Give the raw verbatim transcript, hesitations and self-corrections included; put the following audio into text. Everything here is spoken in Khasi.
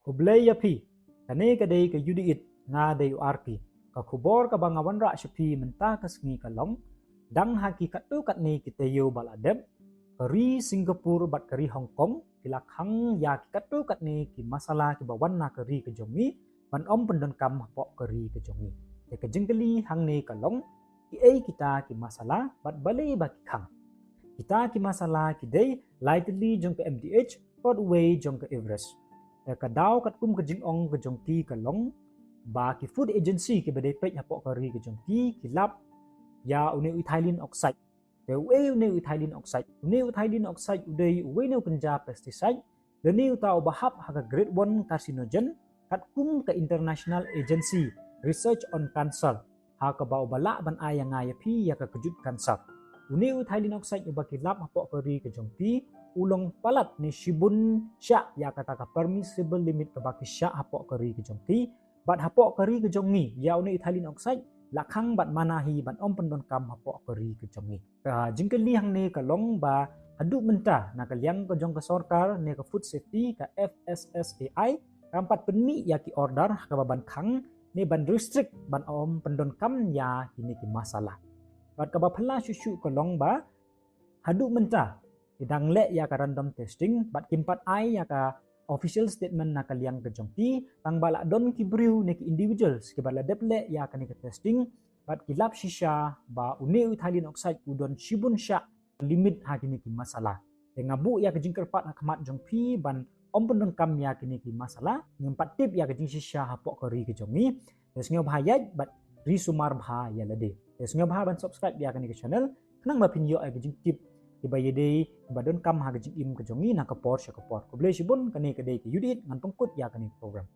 Khublei ïa phi, kane ka dei ka U D It, nga dei u R P. Ka khubor kaba nga wanrah sha phi mynta ka sngi ka long, dang ha ki katto katne ki taïew ba la dep, ka ri Singapore bad ka ri Hong Kong ki la khang ïa ki katto katne ki masala kiba wan na ka ri ka jong ngi ban ym pyndonkam hapoh ka ri ka jong ngi. Te ka jingkylli hangne ka long, kiei kita ki masala bad balei ba ki khang? Kita ki masala ki dei lai tylli jong ka M D H bad uwei jong ka Everest. Te ka daw katkum ka jingong ka jong ki ka long ba ki food agency kiba dei peit hapoh ka ri ka jong ki ki lap ïa une u ethylene oxide. Te uei une u ethylene oxide? Une u ethylene oxide u dei uwei une u kynja pesticide lane uta uba hap ha ka grade one carcinogen katkum ka International Agency Research on Cancer, ha kaba uba lah ban ai ïa nga ïa phi ïa ka kjut cancer. Une u ethylene oxide uba ki lap hapoh ka ri ka jong ki u long palat ne shibun shah ïa kata ka permissible limit kaba ki shah hapoh ka ri ka jong ki. Bad hapoh ka ri ka jong ngi ïa une u ethylene oxide la khang bad mana hi ban ym pyndonkam hapoh ka ri ka jong ngi. Ka jingkylli hangne ka long ba haduh mynta na ka liang ka jong ka sorkar ne ka food safety, ka F S S A I, kam pat pynmih ïa ki order ha kaba ban khang ne ban restrict ban ym pyndonkam ïa kine ki masala. Bad kaba phylla shuh shuh ka long ba haduh mynta ki dang leh ïa ka random testing bad kim pat ai ïa ka official statement na ka liang ka jong ki, tang ba la don ki briew ne ki individuals kiba la dep leh ïa kane ka testing bad ki lap shisha ba une u ethylene oxide u don shibun shah limit ha kine ki masala. Te nga buh ïa ka jingkyrpad ha khmat jong phi ban ym pyndonkam ïa kine ki masala, ngim pat tip ïa ka jingshisha hapoh ka ri ka jong ngi. Te sngewbha ïaid bad ri sumar bha ïa lade. Te sngewbha ban subscribe ïa kane ka channel khnang ba phin ïoh ïa ka jingtip kiba ïadei kiba donkam ha ka jingim ka jong ngi na ka por sha ka por. Khublei shibun, kane ka dei ka U D It, ngan pynkut ïa kane ka program.